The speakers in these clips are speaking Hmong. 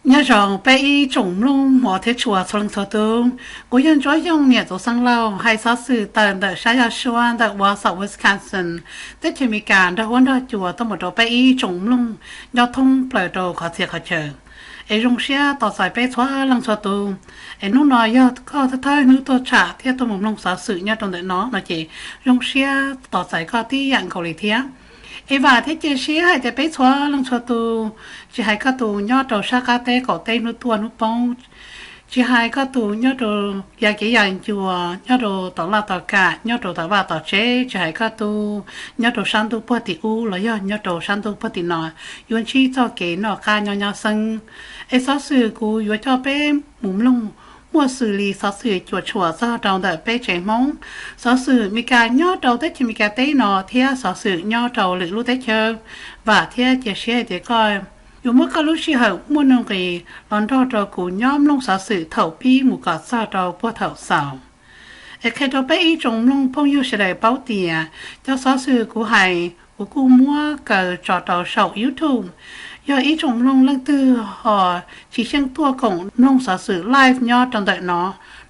Nyob zoo peb ib tsoom mloog hmov thiab tshua txhua leej txhua tus. Kuv yog Ntsuab Yoog niam txiv xeev Lauj, hais xov xwm tawm ntawm sab yog suab ntawm Wausau, Wisconsin, teb chaws Amelikas nrog huab nrog cua tuaj mus rau peb ib tsoom mloog nyob thoob plaws rau qhov txhia qhov chaw. Es zoo siab tos txais peb txhua leej txhua tus. Es hnub no yog koj thawj thawj hnub tuaj tsham thiab tuaj mus mloog xov xwm nyob rau ntawm no no ces zoo siab tos txais koj tib yam nkaus li thiab. Es vam thiab cia siab hais tias peb txhua leej txhua tus, tsis hais koj tus nyob rau sab qab teb qaum teb hnub tuaj hnub poob, tsis hais koj tus nyob rau yav kev yav ncua, nyob rau tom laj tom kam, nyob rau tom vaj tom tsev, tsis hais koj tus nyob rau sab ntuj puag tim ub los yog nyob rau sab ntuj puag tim no, yuav ntsib txoj kev noj qab nyob nyob xeeb. Es xov xwm kuv yuav coj peb mus mloog muaj xws li xov xwm cuam tshuam txog rau ntawm peb tsev Hmoob, xov xwm Amelikas nyob rau teb chaws Amelikas teb no thiab xov xwm nyob rau lwm lub teb chaws. Vam thiab cia siab hais tias koj yuav muab koj lub sij hawm muaj nuj nqis los nrog rau kuv nyob mloog xov xwm thaum pib mus kom txog rau puag thaum xaus. Es qhia rau peb ib tsoom mloog phooj ywg sawv daws paub tias cov xov xwm kuv hais kuv kuj muab kaw tso rau saum YouTube. Yog ib tsoom mloog leej twg ho tsis xyeej tuaj koom mloog xov xwm live nyob rau ntawm no,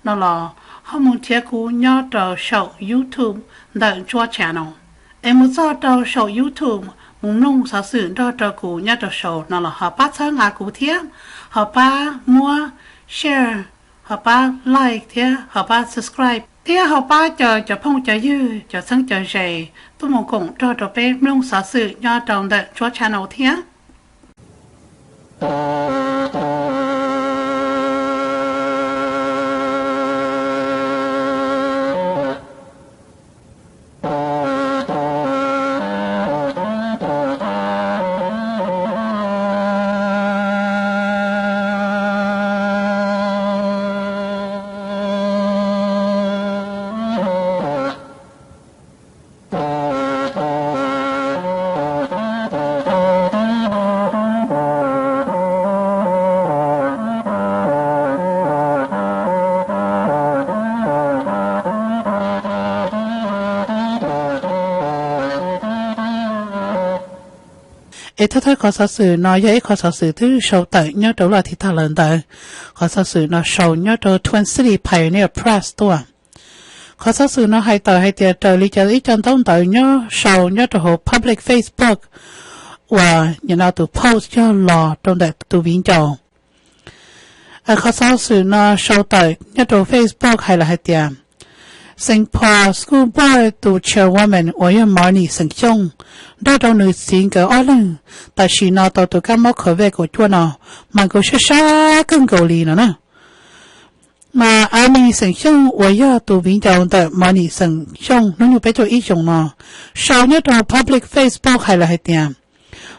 no los ho mus nrhiav kuv nyob rau saum YouTube ntawm Ntsuab Channel. Es mus txog rau saum YouTube mus mloog xov xwm nrog rau kuv nyob rau saum no los ho pab txhawb nqa kuv thiab, ho pab muab share, ho pab like thiab ho pab subscribe thiab ho pab caw cov phooj cov ywg cov txheeb cov ze tuaj mus koom nrog rau peb mloog xov xwm nyob rau ntawm Ntsuab Channel thiab. Es thawj thawj qhov xov xwm no yog ib qhov xov xwm twb sau tawm nyob rau lub as thiv tag lawm ntawd. Qhov xov xwm no sau nyob rau Twin City Pioneer Press tuaj. Qhov xov xwm no hais tawm hais tias raws li cov ib co ntaub ntawv nyob sau nyob rau hauv public Facebook uas nim no tus post yog los rau ntawm tus viv ncaus. Qhov xov xwm no sau tawm nyob rau Facebook hais lawm hais tias Saint Paul School Board tus chairwoman uas yog Marnie Xeem Xyooj nrog rau nws txiv nkawd ob leeg tam sim no tau tus kab mob COVID kaum cuaj no, mas nkawd sab sab kawg nkaus li no na. Mas Amy Xeem Xyooj uas yog tus viv ncaus ntawm Marnie Xeem Xyooj hnub nyoog peb caug ib xyoos no sau nyob rau public Facebook hais lawm hais tias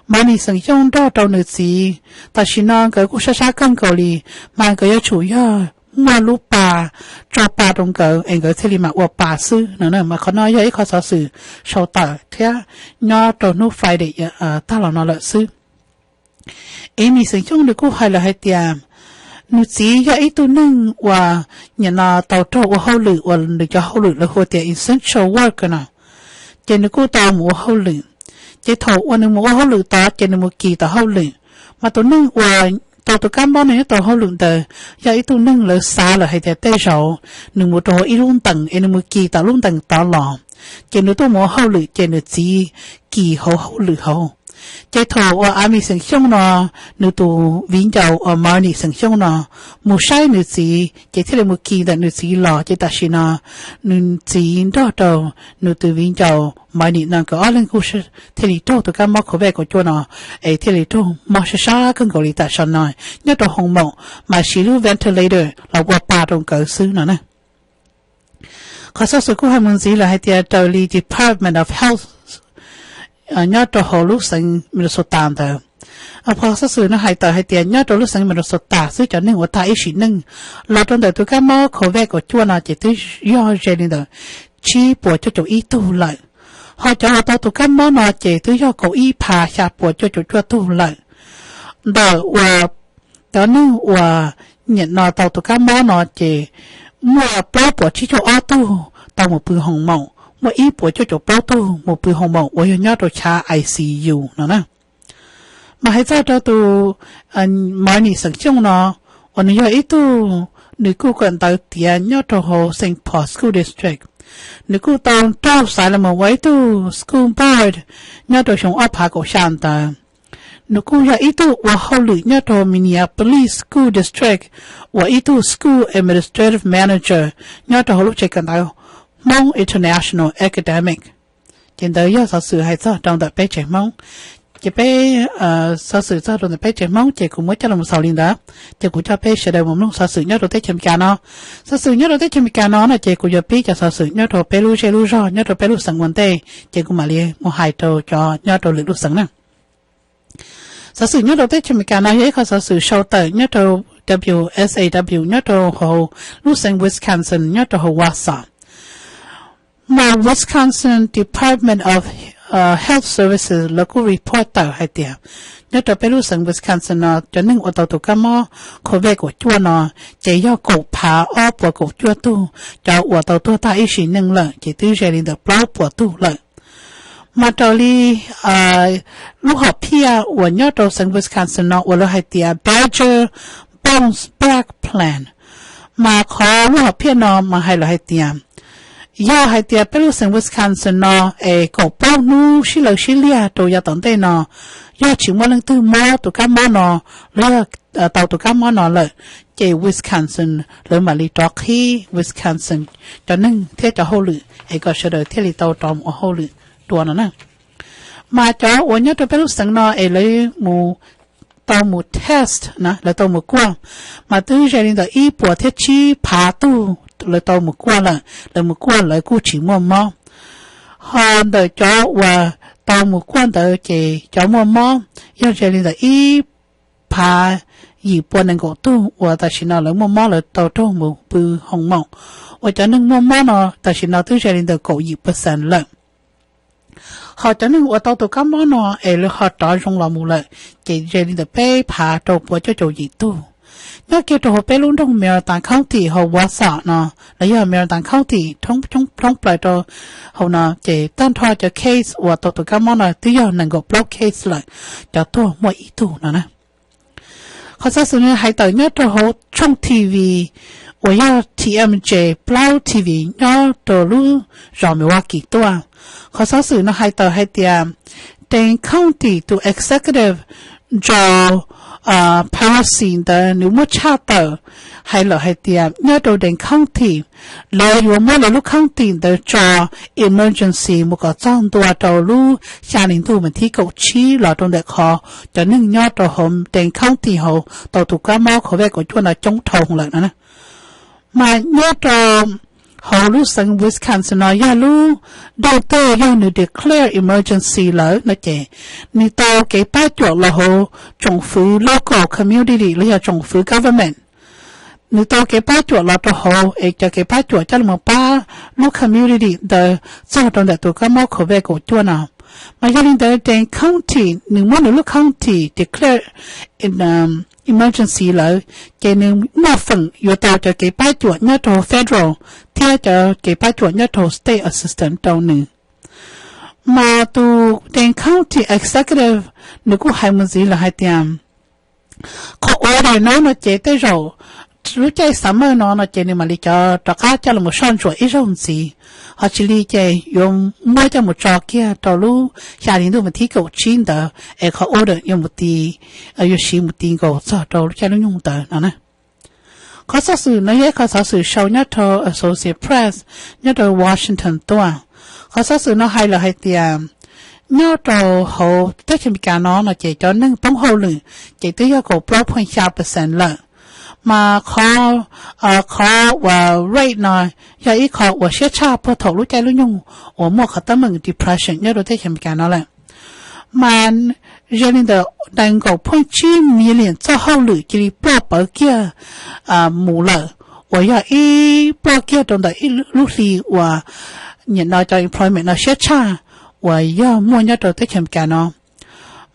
Marnie Xeem Xyooj nrog rau nws txiv tam sim no nkawd kuj sab sab kawg nkaus li, mas nkawd yuav tsum yog muaj lub pa tso pa rau nkawd es nkawd thiaj li mam ua pa xwb no. Mas qhov no yog ib qhov xov xwm sau tawm thiab nyob rau hnub Friday tag los no lawm xwb. Amy Xeem Xyooj nws kuj hais lawm hais tias nws txiv yog ib tug neeg uas nim no tau raug ua hauj lwm uas nws cov hauj lwm lawv hu tias essential worker no, ces nws kuj tau mus ua hauj lwm. Ces thaum uas nws mus ua hauj lwm tod ces nws mus kis tom hauj lwm, mas tus neeg uas tau tus kab mob no nyob tom hauj lwm ntawd yog ib tug neeg lawv xav lawm hais tias tej zaum nws mus rau hauv ib lub ntees es nws mus kis tom lub ntees tod los, ces nws tuaj mus ua hauj lwm ces nws txiv kis hauv hauj lwm hauv. Ces thaum uas Amy Xeem Xyooj no nws tus viv ncaus uas Marnie Xeem Xyooj no mus saib nws txiv ces thiaj li mus kis ntawm nws txiv los, ces tam sim no nws txiv nrog rau nws tus viv ncaus Marnie no nkawd ob leeg kuj thiaj li raug tus kab mob COVID kaum cuaj no, es thiaj li raug mob sab sab kawg nkaus li tam sim no nyob rau hoo maum, mas siv lub ventilator los ua pa rau nkawd xwb no na. Qhov xov xwm kuj hais mus ntxiv lawm hais tias raws li Department of Health nyob rau hauv lub xeev Minnesota ntawd, qhov xov xwm no hais tawm hais tias nyob rau lub xeev Minnesota xwb cov neeg uas tag ib sim neej los rau ntawm tus kab mob COVID kaum cuaj no ces twb yog ze li ntawm tsib puas cuaj caum ib tug lawm. Ho cov uas tau tus kab mob no ces twb yog kaum ib phav xya puas cuaj caum cuaj tug lawm. Ntawm uas cov neeg uas nim no tau tus kab mob no ces muaj plaub puas tsib caug ob tug tau mus pw hoo maum, muaj ib puas cuaj caum plaub tug mus pw hoo maum uas yog nyob rau chav I C U no na. Mas hais txog rau tus Marnie xeem Xyooj no, uas nws yog ib tug, nws kuj kawm ntawv tiav nyob rau hauv Saint Paul School District. Nws kuj tau raug xaiv los mus ua ib tug school board nyob rau xyoo ob phav kaum xya ntawd. Nws kuj yog ib tug ua hauj lwm nyob rau Minneapolis School District, uas ib tug school administrative manager nyob rau hauv lub tsev kawm ntawv Hmoob International Academic. Ces ntawd yog xov xwm hais txog rau ntawm peb tsev Hmoob. Ces peb xov xwm txog rau ntawm peb tsev Hmoob ces kuv muab coj los xaus li ntawd. Ces kuv coj peb sawv daws mus mloog xov xwm nyob rau teb chaws Amelikas no. Xov xwm nyob rau teb chaws Amelikas no no ces kuv yuav pib cov xov xwm nyob rau peb lub zej lub zog nyob rau peb lub xeev ua ntej, ces kuv mam li mus hais rau cov nyob rau lwm lub xeev na. Xov xwm nyob rau teb chaws Amelikas no yog ib qho xov xwm sau tawm nyob rau W S A W nyob rau hauv lub xeev Wisconsin nyob rau hauv Wausau. Mas Wisconsin Department of Health Services lawv kuj report tawm hais tias nyob rau peb lub xeev Wisconsin no cov neeg uas tau tus kab mob COVID kaum cuaj no ces yog kaum phav ob puas kaum cuaj tug, cov uas tau tuag tag ib sim neej lawm ces twb ze li ntawm plaub puas tug lawm. Mas raws li lub hom phiaj uas nyob rau xeev Wisconsin no uas lawv hais tias Badger Bounce Back Plan, mas qhov lub hom phiaj no mas hais lawv hais tias yog hais tias peb lub xeev Wisconsin no es kaum plaub hnub sib law sib liag rau yav tom ntej no yog tsis muaj leej twg mob tus kab mob no los yog tau tus kab mob no lawm, ces Wisconsin lawv mam li rov qhib Wisconsin cov neeg thiab cov hauj lwm es kom sawv daws thiaj li tau rov mus ua hauj lwm dua no na. Mas cov uas nyob rau peb lub xeev no es lawv mus, tau mus test na, lawv tau mus kuaj, mas twb ze li ntawm ib puas thiab tsib phav tug lawv tau mus kuaj lawm, lawv mus kuaj lawv kuj tsis muaj mob. Ho ntawm cov uas tau mus kuaj ntawd ces cov muaj mob yog ze li ntawm ib phav yim pua nees nkaum tug uas tam sim no lawv muaj mob lawv tau raug mus pw hoo moos, uas cov neeg muaj mob no tam sim no twb ze li ntawm kaum yim percent lawm. Ho cov neeg uas tau tus kab mob no es lawv ho rov zoo los mus lawm ces ze li ntawm peb phav rau pua cuaj caum yim tug. Nyob kiag rau hauv peb lub nroog Marion County hauv Wausau no, los yog Marion County thoob plaws rau hauv no ces tag nrho cov case uas tau tus kab mob no twb yog nees nkaum plaub case lawm, cov tuag muaj ib tug no na. Qhov xov xwm no hais tawm nyob rau hauv tshooj T V uas yog T M J plaub T V nyob rau lub zos Milwaukee tuaj. Qhov xov xwm no hais tawm hais tias Dane County tus executive Joe Parisi ntawd nws muab tshaj tawm hais lawm hais tias nyob rau Dane County lawv yuav muab lawv lub county ntawd tso emergency mus kom txog ntua rau lub xya hli ntuj vas thib kaum tsib los rau ntawm qhov cov neeg nyob rau hauv Dane County hauv tau tus kab mob COVID kaum cuaj no coob dhau lawm no. Mas nyob rau hauv lub xeev Wisconsin no yog lub nroog twg yog nws declare emergency lawm no ces nws tau kev pab cuam los hauv tsoom fwv local community los yog tsoom fwv government. Nws tau kev pab cuam los rau hauv es cov kev pab cuam coj los pab lub community ntawd txog rau ntawm tus kab mob COVID kaum cuaj no. Mas yog li ntawd Dane County nws muab nws lub county declare emergency lawm ces nws muaj feem yuav tau cov kev pab cuam nyob rau federal thiab cov kev pab cuam nyob rau state assistance rau nws. Mas tus Dane County executive nws kuj hais mus ntxiv lawm hais tias qhov order no no ces tej zaum lub caij summer no no ces nws mam li cov rov qab coj los soj ntsuam ib zaug ntxiv, ho tsis li ces yuav muab coj mus tso kiag rau lub xya hli ntuj vas thib kaum tsib ntawd es qhov order yuav mus ti, yuav siv mus ti nkaus txog rau lub caij lub nyoog ntawd no na. Qhov xov xwm no yog ib qhov xov xwm sau nyob rau Associated Press nyob rau Washington tuaj. Qhov xov xwm no hais lawm hais tias nyob rau hauv teb chaws Amelikas no no ces cov neeg poob hauj lwm ces twb yog kaum plaub point xya percent lawm. Mas qhov, qhov uas rate no yog ib qho uas siab tshaj puag thaum lub caij lub nyoog uas muaj qhov teeb meem depression nyob rau teb chaws Amelikas no lawm. Mas ze li ntawm nees nkaum point tsib million txoj hauj lwm cia li ploj pawv kiag mus lawm, uas yog ib ploj kiag rau ntawm ib lub hli uas nim no cov employment no siab tshaj uas yog muaj nyob rau teb chaws Amelikas no.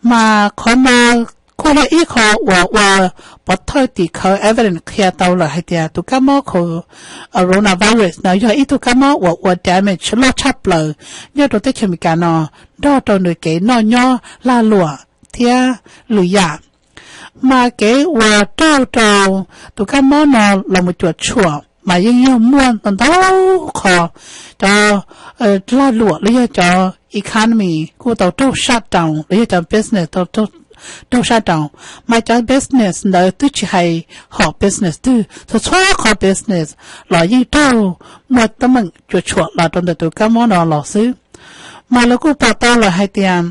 Mas qhov no kuj yog ib qho uas ua pov thawj tim khawv evidence qhia tau lawm hais tias tus kab mob coronavirus no yog ib tug kab mob uas ua damage loj tshaj plaws nyob rau teb chaws Amelikas no, nrog rau nws kev noj nyob lag luam thiab lwm yam. Mas kev uas raug rau tus kab mob no los mus cuam tshuam mas yeej yog muaj ntau ntau qhov. Cov lag luam los yog cov economy kuj tau raug shut down los yog cov business tau raug shut down. Mas cov business ntawd twb tsis hais hom business twg, txhua txhua qhov business los yeej raug muaj teeb meem cuam tshuam los rau ntawm tus kab mob no los xwb. Mas lawv kuj pom tau lawm hais tias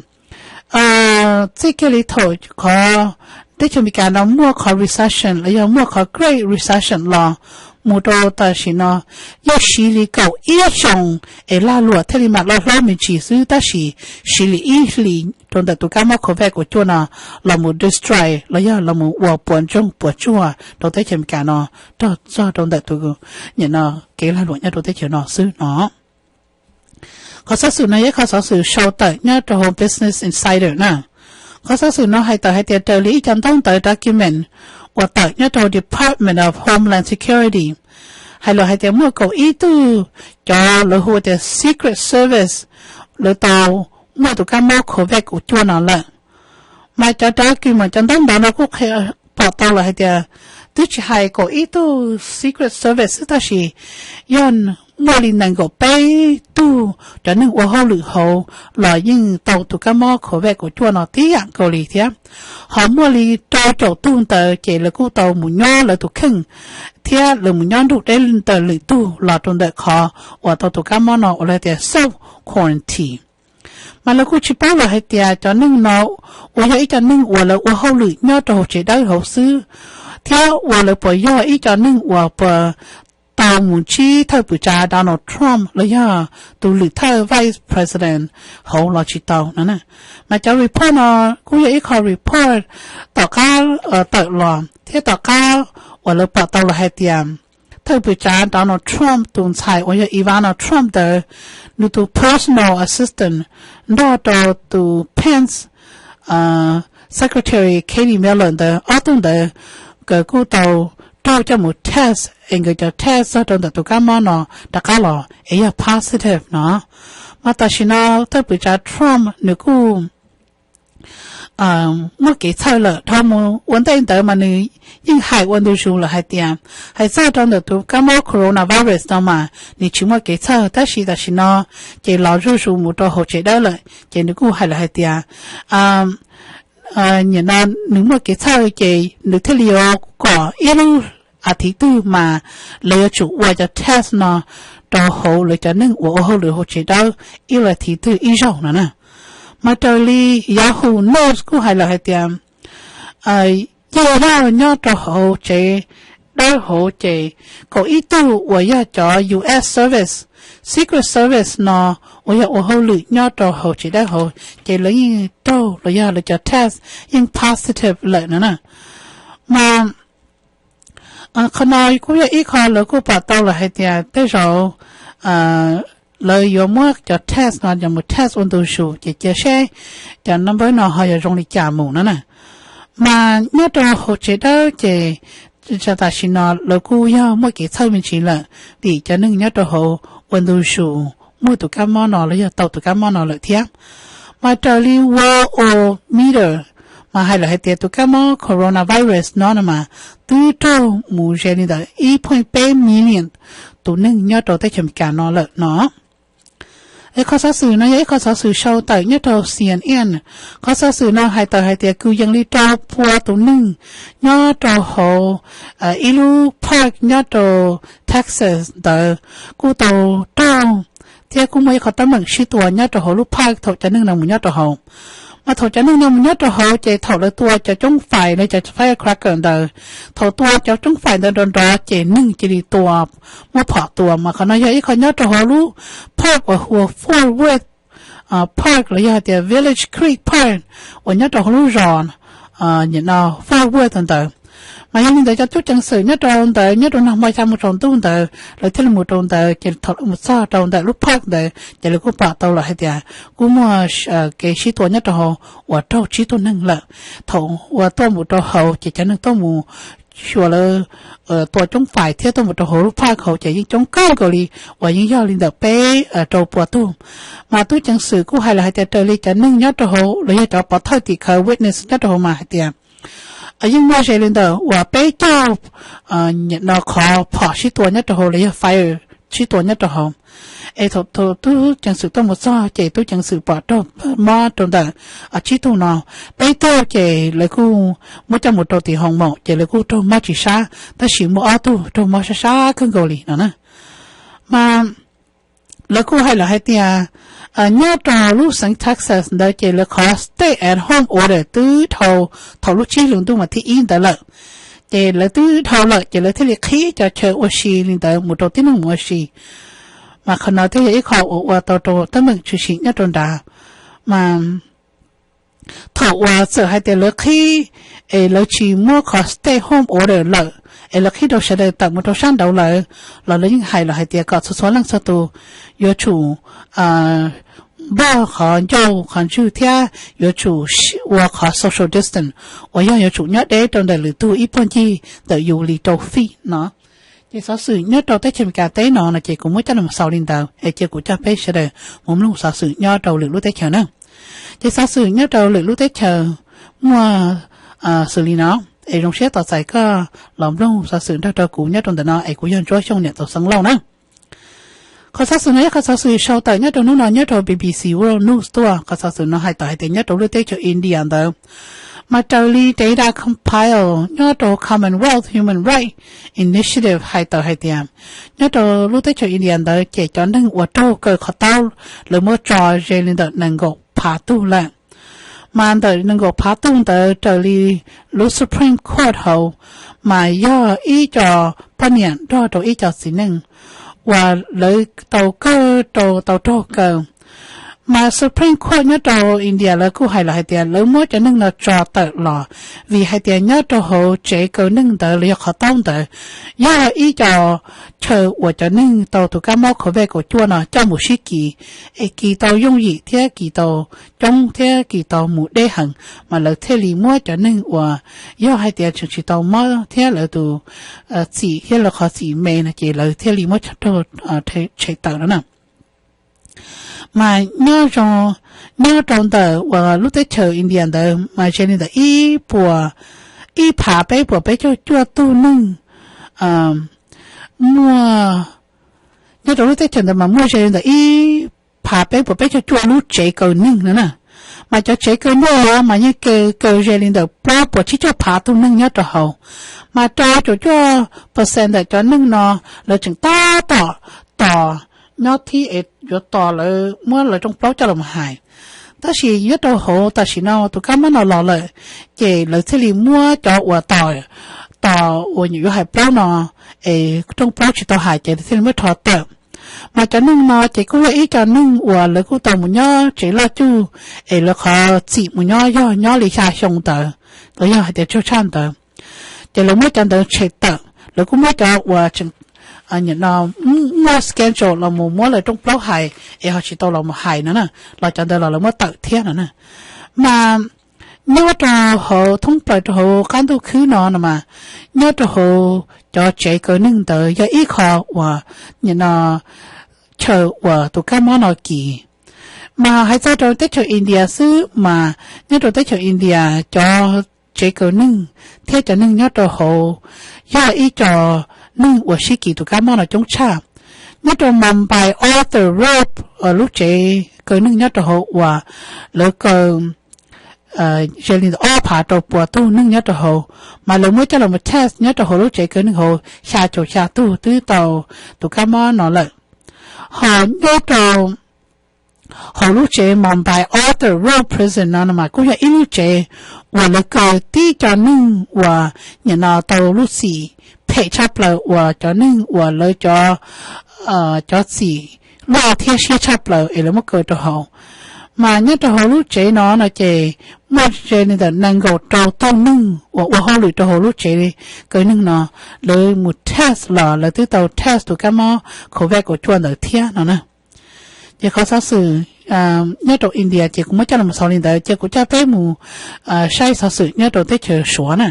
txij kiag li thaum qhov teb chaws Amelikas no muaj qhov recession los yog muaj qhov Great Recession los mus rau tam sim no, yeej siv li kaum ib xyoos es lag luam thiaj li mam loj hlob me ntsis xwb, tab sis siv li ib hlis rau ntawm tus kab mob COVID kaum cuaj no los mus destroy los yog los mus ua puas ntsoog puas tsuaj rau teb chaws Amelikas no, raug txog rau ntawm tus, nim no, kev lag luam nyob rau teb chaws no xwb no. Qhov xov xwm no yog ib qhov xov xwm sau tawm nyob rau hauv Business Insider na. Qhov xov xwm no hais tawm hais tias raws li ib co ntaub ntawv document uas tawm nyob rau Department of Homeland Security, hais lus hais tias muaj kaum ib tug cov lawv hu tias Secret Service, lawv tau muaj tus kab mob COVID kaum cuaj no lawm. Mas cov document, cov ntaub ntawv no kuj qhia, pom tau lawm hais tias twb tsis hais kaum ib tug Secret Service xwb, tab sis yog muaj li nees nkaum peb tug cov neeg ua hauj lwm hauv los yeej tau tus kab mob COVID kaum cuaj no tib yam nkaus li thiab. Ho muaj li rau caum tug ntawd ces lawv kuj tau mus nyob lawv tus kheej thiab lawv mus nyob nrug deb ntawm lwm tug los rau ntawm qhov uas tau tus kab mob no uas lawv tias self quarantine. Mas lawv kuj tsis paub lawm hais tias cov neeg no uas yog ib co neeg uas lawv ua hauj lwm nyob rau hauv tsev dawb hauv xwb, thiab uas lawv puas yog ib co neeg uas puas tau mus ntsib thawj pwm tsav Donald Trump los yog tus lwm thawj Vice President hauv los tsis tau no. Mas cov report no kuj yog ib qho report tom qab tawm los thiab tom qab uas lawv pom tau los hais tias thawj pwm tsav Donald Trump tus ntxhais uas yog Ivana Trump ntawd, nws tus personal assistant nrog rau tus Pence Secretary Katie Miller ntawd, ob tug ntawd nkawd kuj tau raug coj mus test es nkawd cov test txog rau ntawm tus kab mob no rov qab los es yog positive no. Mas tam sim no thawj pwm tsav Trump nws kuj muaj kev txhawj lawm. Dhau mus ua ntej ntawd mas nws yeej hais ua ntu zus lawm hais tias hais txog rau ntawm tus kab mob coronavirus no mas nws tsis muaj kev txhawj, tab sis tam sim no ces los zuj zus mus rau hauv tsev dawb lawm ces nws kuj hais lawm hais tias nim no nws muaj kev txhawj ces nws thiaj li yuav kom ib lub as thiv twg mas lawv yuav tsum ua cov test no rau hauv lawv cov neeg uas ua hauj lwm hauv tsev dawb ib lub as thiv twg ib zaug no na. Mas raws li Yahoo News kuj hais lawm hais tias yeej yog nyob rau hauv tsev dawb hauv ces kaum ib tug uas yog cov U S Service, Secret Service no uas yog ua hauj lwm nyob rau hauv tsev dawb hauv ces lawv yeej raug los yog lawv cov test yeej positive lawm no na. Mas qhov no kuj yog ib qho lawv kuj pom tau lawm hais tias tej zaum lawv yuav muab cov test no coj mus test ua ntu zus ces cia seb cov number no ho yuav zoo li cas mus no na. Mas nyob rau hauv tsev dawb ces tam sim no lawv kuj yog muaj kev txhawj me ntsis lawm vim cov neeg nyob rau hauv ua ntu zus muaj tus kab mob no los yog tau tus kab mob no lawm thiab. Mas raws li Worldometer mas hais lawm hais tias tus kab mob coronavirus no no mas twb raug mus ze li ntawm ib point peb million tus neeg nyob rau teb chaws Amelikas no lawm no. Qhov xov xwm no yog ib qho xov xwm sau tawm nyob rau C N N. Qhov xov xwm no hais tawm hais tias kwv yees li rau pua tus neeg nyob rau hauv ib lub park nyob rau Texas ntawd kuj tau raug, thiab kuj muaj ib qho teeb meem sib tua nyob rau hauv lub park thaum cov neeg no mus nyob rau hauv. Mas thaum cov neeg no mus nyob rau hauv ces thaum lawv tua cov coob fais los cov firecracker ntawd, thaum tua cov coob fais ntawd nrov nrov ces neeg cia li tua, muab phom tua. Mas qhov no yog ib qho nyob rau hauv lub park uas hu ua Fort Worth Park los yog hais tias Village Creek Park uas nyob rau hauv lub zos Fort Worth ntawd. Mas yog li ntawd cov tub ceev xwm nyob rau ntawd nyob rau nag hmo xya mus tsaus ntuj ntawd lawv thiaj li mus rau ntawd ces thaum lawv mus txog rau ntawm lub park ntawd ces lawv kuj pom tau lawm hais tias kuj muaj kev sib tua nyob rau hauv uas raug tsib tug neeg lawm. Thaum uas tuaj mus rau hauv ces cov neeg tuaj mus xyuas lawv tua coob fais thiab tuaj mus rau hauv lub park hauv ces yeej coob kawg nkaus li, uas yeej yog li ntawm peb rau pua tug. Mas tub ceev xwm kuj hais lawm hais tias raws li cov neeg nyob rau hauv los yog cov pov thawj tim khawv witness nyob rau hauv mas hais tias yeej muaj ze li ntawm uas peb caug no qhov phom sib tua nyob rau hauv los yog fire sib tua nyob rau hauv. Es thaum tub ceev xwm tuaj mus txog ces tub ceev xwm pom raug mob rau ntawm tsib tug no, peb tug ces lawv kuj muab coj mus rau tim hoos maum ces lawv kuj raug mob tsis sab, tab sis muaj ob tug raug mob sab sab kawg nkaus li no na. Mas lawv kuj hais lawm hais tias nyob rau lub xeev Texas ntawd ces lawv qhov stay at home order twb dhau thaum lub tsib hlis ntuj mas thib ib ntawd lawm. Ces lawv twb dhau lawm ces lawv thiaj li qhib cov chaw ua si li ntawd mus rau tib neeg mus ua si. Mas qhov no thiaj yog ib qho uas ua tau rau teeb meem tshwm sim nyob rau nrad. Mas thaum uas txawm hais tias lawv qhib es lawv tsis muab qhov stay home order lawm, es lawv qhib rau sawv daws tawm mus rau sab nraud lawm, los lawv yeej hais lawm hais tias kom txhua txhua leej txhua tus yuav tsum npog qhov ncauj qhov ntswg thiab yuav tsum ua qhov social distance uas yog yuav tsum nyob deb rau ntawm lwm tug ib puag ncig ntawm yus li rau feet no. Ces xov xwm nyob rau teb chaws Amelikas teb no no ces kuv muab coj los xaus li ntawd es cia kuv coj peb sawv daws mus mloog xov xwm nyob rau lwm lub teb chaws na. Ces xov xwm nyob rau lwm lub teb chaws muaj xws li no, es zoo siab tos txais koj los mloog xov xwm nrog rau kuv nyob rau ntawm no es kuv yog Ntsuab Xyooj niam tau xeev Lauj na. Qhov xov xwm no yog qhov xov xwm sau tawm nyob rau hnub no nyob rau B B C World News tuaj. Qhov xov xwm no hais tawm hais tias nyob rau lub teb chaws India ntawd, mas raws li data compile nyob rau Commonwealth Human Rights Initiative hais tawm hais tias nyob rau lub teb chaws India ntawd ces cov neeg uas raug kaw qhov taub lawv muab tso ze li ntawm nees nkaum phav tug lawm. Mas ntawm nees nkaum phav tug ntawd raws li lub Supreme Court hauv, mas yog ib co poj niam nrog rau ib co txiv neej uas lawv tau kaw rau tau raug kaw. Mas Supreme Court nyob rau India lawv kuj hais lawm hais tias lawv muab cov neeg no tso tawm los vim hais tias nyob rau hauv tsev kaw neeg ntawd los yog qhov taub ntawd yog ib co chaw uas cov neeg tau tus kab mob COVID kaum cuaj no coj mus sib kis, es kis tau yooj yim thiab kis tau coob thiab kis tau mus deb heev, mas lawv thiaj li muab cov neeg uas yog hais tias tseem tsis tau mob thiab lawv tus txim thiab lawv qhov txim me no ces lawv thiaj li muab raug tshem tawm no na. Mas nyob zoo, nyob rau ntawm uas lub teb chaws India ntawd mas ze li ntawm ib puas, ib phav peb puas peb caug cuaj tug neeg muaj, nyob rau lub teb chaws ntawd mas muaj ze li ntawm ib phav peb puas peb caug cuaj lub tsev kaw neeg no na. Mas cov tsev kaw neeg no mas yeej kaw ze li ntawm plaub puas tsib caug phav tug neeg nyob rau hauv. Mas rau caum cuaj percent ntawm cov neeg no lawv tseem tab tom tos nyob thib es yuav tos lawv muab lawv rooj plaub coj los mus hais. Tab sis nyob rau hauv tam sim no tus kab mob no los lawm, ces lawv thiaj li muab cov uas tos, tos uas yuav hais plaub no es rooj plaub tsis tau hais ces lawv thiaj li muab rho tawm. Mas cov neeg no ces kuj yog ib co neeg uas lawv kuj tau mus nyob tsev loj cuj, es lawv qhov txim mus nyob yog nyob li xya xyoo ntawd los yog hais tias tsawg tshaj ntawd, ces lawv muab cov ntawd tshem tawm. Lawv kuj muab cov uas tseem muaj schedule los mus muab lawv rooj plaub hais es ho tsis tau los mus hais no na, los cov ntawd los lawv muab tawm thiab no na. Mas nyob rau hauv thoob plaws rau hauv qab ntuj khwb no no mas, nyob rau hauv cov tsev kaw neeg ntawd yog ib qho uas nim no chaw uas tus kab mob no kis. Mas hais txog rau teb chaws India xwb mas nyob rau teb chaws India cov tsev kaw neeg thiab cov neeg nyob rau hauv yog ib co neeg uas sib kis tus kab mob no coob tshaj. Nyob rau Mumbai Arthur Road lub tsev kaw neeg nyob rau hauv uas lawv kaw ze li ntawm ob phav rau puas tug neeg nyob rau hauv, mas lawv muab coj los test nyob rau hauv lub tsev kaw neeg hauv xya caum xya tug twb tau tus kab mob no lawm. Ho nyob rau hauv lub tsev Mumbai Arthur Road Prison no no mas kuj yog ib lub tsev uas lawv kaw tib co neeg uas nim no tau lub txim phem tshaj plaws uas cov neeg uas lawv cov cov txim loj thiab siab tshaj plaws es lawv muab kaw rau hauv. Mas nyob rau hauv lub tsev no no ces muaj ze li ntawm nees nkaum rau tug neeg uas ua hauj lwm rau hauv lub tsev kaw neeg no, lawv mus test los lawv twb tau test tus kab mob COVID kaum cuaj ntawd thiab no na. Ces qhov xov xwm nyob rau India ces kuv muab coj los xaus li ntawd, ces kuv coj peb mus saib xov xwm nyob rau teb chaws Suav na.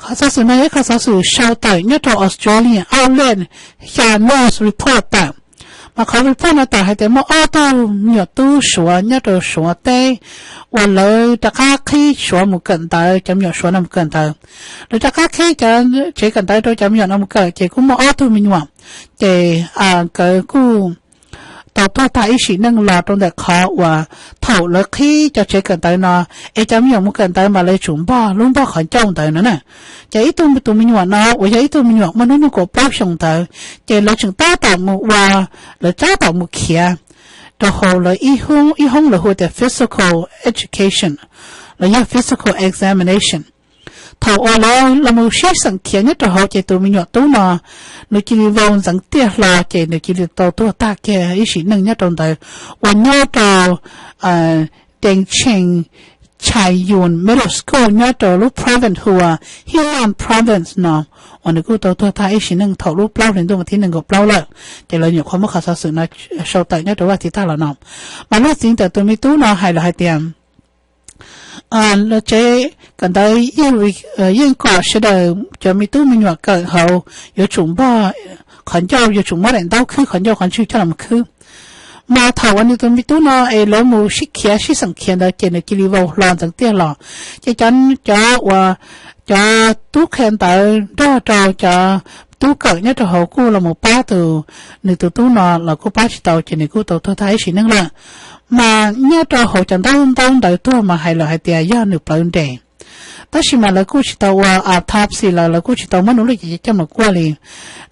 Qhov xov xwm no yog ib qhov xov xwm sau tawm nyob rau Australian Outlet xya news report tawm. Mas qhov report no tawm hais tias muaj ob tug me nyuam tub Suav nyob rau Suav teb uas lawv rov qab qhib Suav mus kawm ntawv, cov me nyuam Suav no mus kawm ntawv. Lawv rov qab qhib cov tsev kawm ntawv rau cov me nyuam no mus kawm ces kuj muaj ob tug me nyuam, ces nkawd kuj tau tuag tag ib sim neej los rau ntawm qhov uas thaum lawv qhib cov tsev kawm ntawv no es cov me nyuam mus kawm ntawv mas lawv tsum npog lub npog qhov ncauj ntawd no na. Ces ib tug tus me nyuam no uas yog ib tug me nyuam muaj hnub nyoog kaum plaub xyoos ntawd ces lawv tseem tab tom mus ua, lawv tab tom mus khiav rau hauv lawv ib hoob lawv hu tias physical education los yog physical examination. Thaum uas lawv los mus sib xeem khiav nyob rau hauv ces tus me nyuam tub no nws cia li vau ntxeev tiaj hlo ces nws cia li tau tuag tag kiag ib sim neej nyob rau ntawd, uas nyob rau Dengcheng Chaiyun Middle School nyob rau lub province hu ua Henan Province no, uas nws kuj tau tuag tag ib sim neej thaum lub plaub hli ntuj vas thib nees nkaum plaub lawm. Ces lawv nyuam qhuav muab qhov xov xwm no sau tawm nyob rau vaj tib tag los no. Mas leej txiv ntawm tus me tub no hais lawm hais tias lawv tsev kawm ntawv yeej kom sawv daws cov me tub me nyuam kawm hauv yuav tsum npog qhov ncauj, yuav tsum muab daim ntaub khwb qhov ncauj qhov ntswg coj los khwb. Mas thaum uas nws tus me tub no es lawv mus sib khiav sib xeem khiav ntawd ces nws cia li vau hlo ntxeev tiaj los. Ces cov, cov uas, cov tub qhia ntawv nrog rau cov tub kawm nyob rau hauv kuj los mus pab tus, nws tus tub no los kuj pab tsis tau ces nws kuj tau tuag tag ib sim neej lawm. Mas nyob rau hauv cov ntaub ntaub ntawv tuag mas hais lawm hais tias yog nws plawv nres. Tab sis mas lawv kuj tsis tau ua autopsy los lawv kuj tsis tau muab nws lub cev coj mus kuaj li.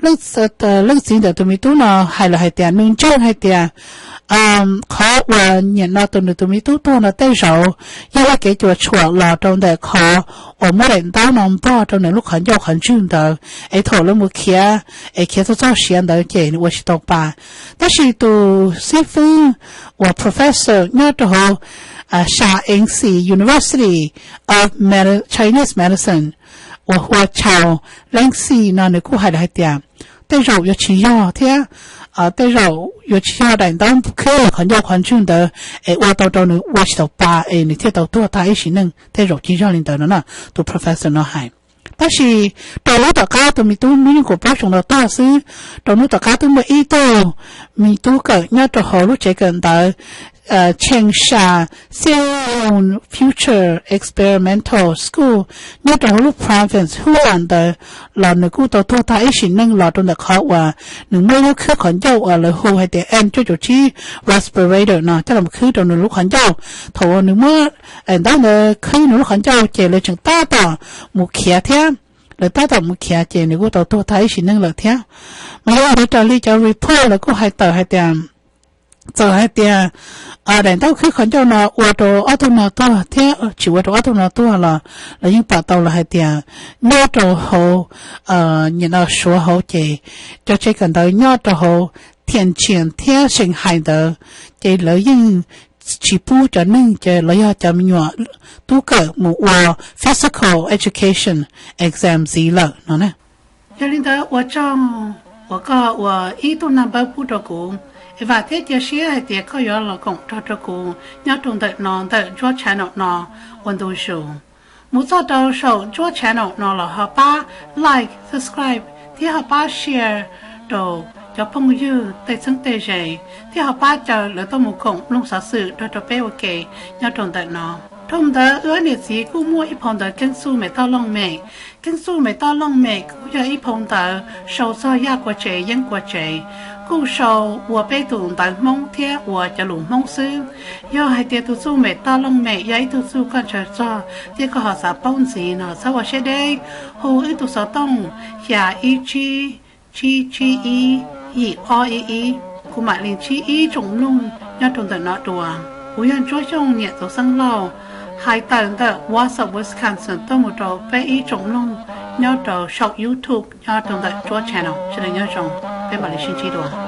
Leej txiv ntawm tus me tub no hais lawm hais tias nws ntseeg hais tias qhov uas nim no tus nws tus me tub tuag no tej zaum yog ua kev cuam tshuam los rau ntawm qhov uas muab daim ntaub no npog rau nws lub qhov ncauj qhov ntswg ntawd es thaum lawv mus khiav es khiav txog txog siav ntawd ces nws ua tsis tau pa. Tab sis tus xib fwb uas professor nyob rau hauv Shaanxi University of Chinese Medicine uas hu ua Chaw Lengxi no nws kuj hais lawm hais tias tej zaum yuav tsis yog thiab, tej zaum yuav tsis yog daim ntaub khwb qhov ncauj qhov ntswg ntawd es ua tau rau nws ua tsis tau pa es nws thiaj tau tuag tag ib sim neej, tej zaum tsis yog li ntawd no na, tus professor no hais. Tab sis rau hnub tom qab tus me tub hnub nyoog kaum plaub xyoos no tuag xwb, rau hnub tom qab twb muaj ib tug me tub kawm nyob rau hauv lub tsev kawm ntawv Changsha Xeon Future Experimental School nyob rau hauv lub province Hunan ntawd los nws kuj tau tuag tag ib sim neej los rau ntawm qhov uas nws muab ib lub khwb qhov ncauj uas lawv hu hais tias N cuaj caum tsib respirator no coj los khwb rau nws lub qhov ncauj. Thaum uas nws muab daim ntaub ntawd khwb nws lub qhov ncauj ces lawv tseem tab tom mus khiav thiab. Lawv tab tom mus khiav ces nws kuj tau tuag tag ib sim neej lawm thiab. Mas yog li ntawd raws li cov report lawv kuj hais tawm hais tias txawm hais tias daim ntaub khwb qhov ncauj no ua rau ob tug no tuag thiab tsis ua rau ob tug no tuag los lawv yeej pom tau lawm hais tias nyob rau hauv, nim no Suav hauv ces cov tsev kawm ntawv nyob rau hauv Tianjin thiab Shanghai ntawd ces lawv yeej tsis pub cov neeg ces los yog cov me nyuam tub kawm mus ua physical education exam ntxiv lawm no na. Yog li ntawd ua tsaug uas koj ua ib tug naj npawb pub rau kuv, es vam thiab cia siab hais tias koj yuav los koom nrog rau kuv nyob rau ntawm no ntawm Ntsuab channel no ua ntu zus. Mus txog rau saum Ntsuab channel no los ho pab like, subscribe thiab ho pab share rau cov phooj ywg tej txheeb tej ze, thiab ho pab caw lawv tuaj mus koom mloog xov xwm nrog rau peb ua ke nyob rau ntawm no. Dhau ntawd wb niam txiv kuj muaj ib phau ntawv Keeb Txuj Mem Toj Looj Mem. Keeb Txuj Mem Toj Looj Mem kuj yog ib phau ntawv sau txog yaj kua tsev yeeb kua tsev, kuj sau ua peb tus ntawv Hmoob thiab ua cov lus Hmoob xwb. Yog hais tias tus txuj mem toj looj mem yog ib tug txuj koj ntshaw txog thiab koj ho xav paub ntxiv no txhob ua siab deb, hu wb tus xov tooj xya ib tsib tsib tsib ib yim ob ib ib, kuv mam li ntsib ib tsoom mloog nyob rau ntawm no dua. Kuv yog Ntsuab Xyooj niam Txoov Xeeb Lauj, hais tawm ntawm Wausau, Wisconsin tuaj mus rau peb ib tsoom mloog nyob rau saum YouTube nyob rau ntawm Ntsuab channel. Sawv daws nyob zoo, peb mam li sib ntsib dua.